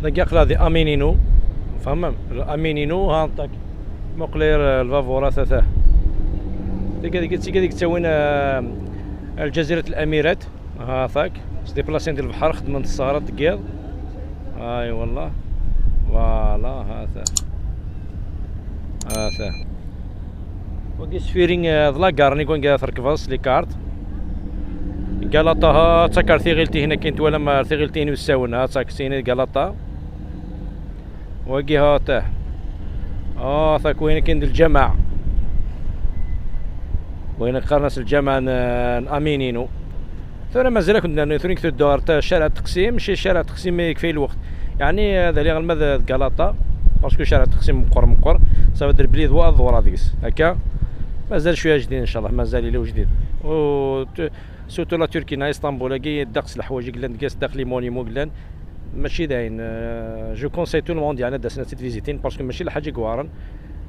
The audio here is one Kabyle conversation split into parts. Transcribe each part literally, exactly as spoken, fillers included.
Dagi aql-aɣ di Aminino. Tfehmem? Aminino, ha, ṭak. Muqel ar, eh, lbaburat, ata. Tiga, tiga, tiga, tiga ttawin, eh, Lǧazirat Lamirat. Ha, ṭak. Sdiplasin di lebḥer, xedmen-t ssehrat deg yiḍ. Ay, wallah. Voilà, ha, ata. Ha, ata. Wagi sfiri, eh, d lagar-nni, wanga trekbeḍ s les cartes. Galata, ha, ttaka ar tiɣilt-ihin akken twalam, ar tiɣilt-ihin usawen, ha, ttaka syin Galata. Wagi, ha, tah. Ha, ttaka wayen akken d lǧameɛ. Wayen qqaren-as lǧameɛ n, n Aminino. Tura mazal akent nernu, tura nekk tuddu ɣer ta-, ccariɛ teqsim, mačči ccariɛ teqsim i yekfa i lweqt. Yeɛni, ad aliɣ alma d, d Galata, parce que ccariɛ teqsim meqqer, meqqer, ça veut dire belli d wa ad ḍewreɣ deg-s. Akka? Mazal cwiya jdid, ncallah, mazal ila ujdid. U t-, surtout la Turquie, na Istanbul, agi, ddeqs leḥwayeǧ i yellan deg-s, ddeqs les monuments i yellan. Mačči d ayen, euh, je conseille tout le monde, yeɛni, ad d-asen ad tt-id-visitin, parce que mačči lḥaǧa i iweɛren.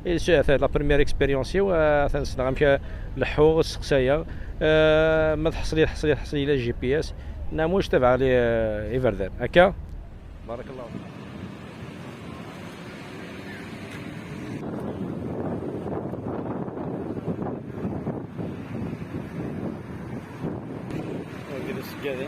Et c'est, c'est la première expérience-iw, euh, atan ssneɣ amek leḥḥuɣ, sseqsayeɣ, euh, ma tḥeṣli, tḥeṣli, tḥeṣli la G P S, neɣ mux tabaɛ li, euh, iberdan. Akka? Barakallahu fik. Wagi d aseggad.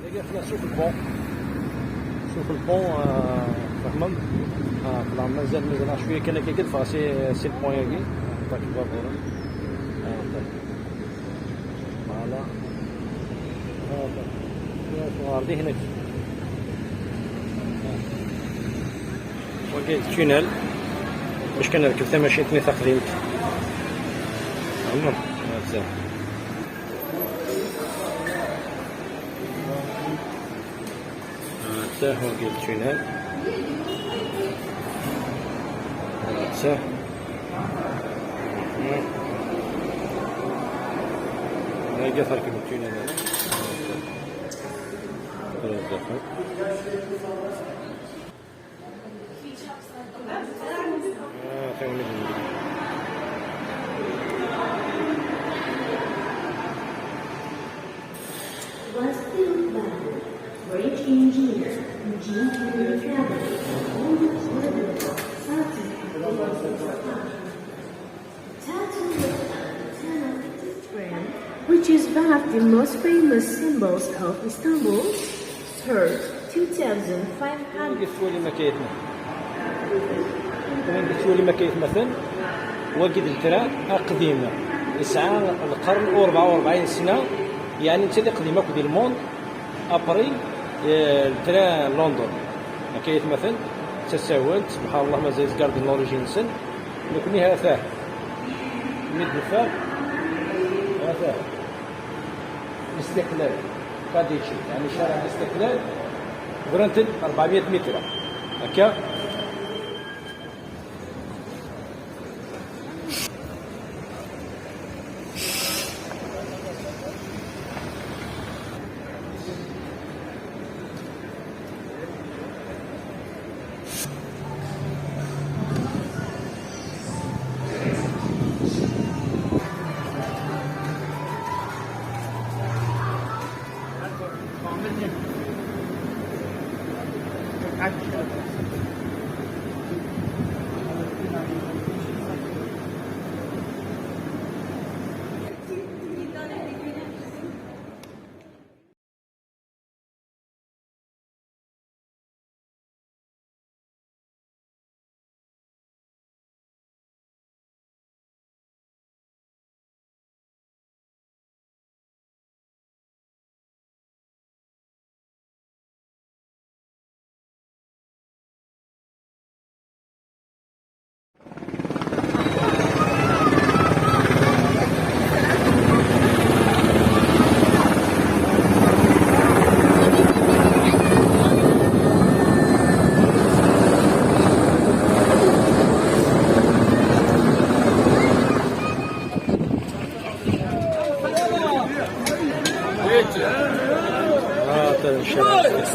Dagi aql-aɣ suf lpont. Suf lpont, ah, tfehmem? Ah, aql-aɣ mazal, mazal cwiya kan akka, ad ffɣeɣ si, si lpont-agi. Ṭak lbabur. Ah, ṭak. Voilà. Ah, ṭak. Ɣer dihin. Wagi d tunnel. Bac kan nerkeb tamacint-nni taqdimt. Tfehmem? Hata. Hata, wagi d tunnel. Hata. Agi terkeb tunnel. Hata. Ah, tagnit n Westfield Valley, French engineer Jean-Pierre Gabriel, owner of South Africa. Tattoo, which is one of the most famous symbols of Istanbul, serves two thousand five hundred. Wagi tettwalim akka yetma. Wagi tettwalim akka yetma-ten. Wagi d letrar aqdim. Yesɛa lqern u rebɛa u rebɛin sna. Yeɛni netta d aqdim akk di lmund. Après, eh, letrar n London. Akka yetma-ten. D tasawent, subḥan Allah, mazal zgarden l'origine-nsen. Nekni ha-t-ah. Mi d-neffeɣ, ha-t-ah. Listiqlal, Kadici, yeɛni ccariɛ Listiqlal, grant-d rebɛemya mitra. Akka. Aa, aferin, şeref.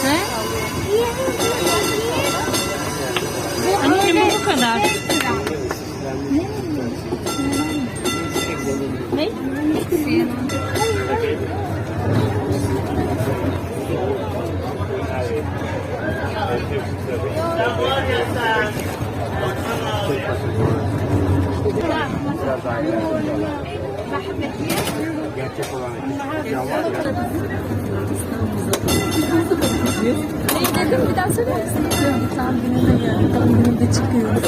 He? Anneciğim, bu bu kadar. Ne? Gerçek olan. Şey dedim, bir daha söyler misin? Tam gününe geldi. Tam gününde çıkıyoruz.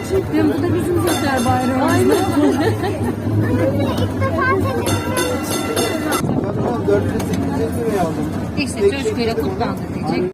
Şey. Dün bu da bizim zafer bayramımız. Aynen. İlk defa tanıştım. İşte çocuk öyle kutlandı diyecek.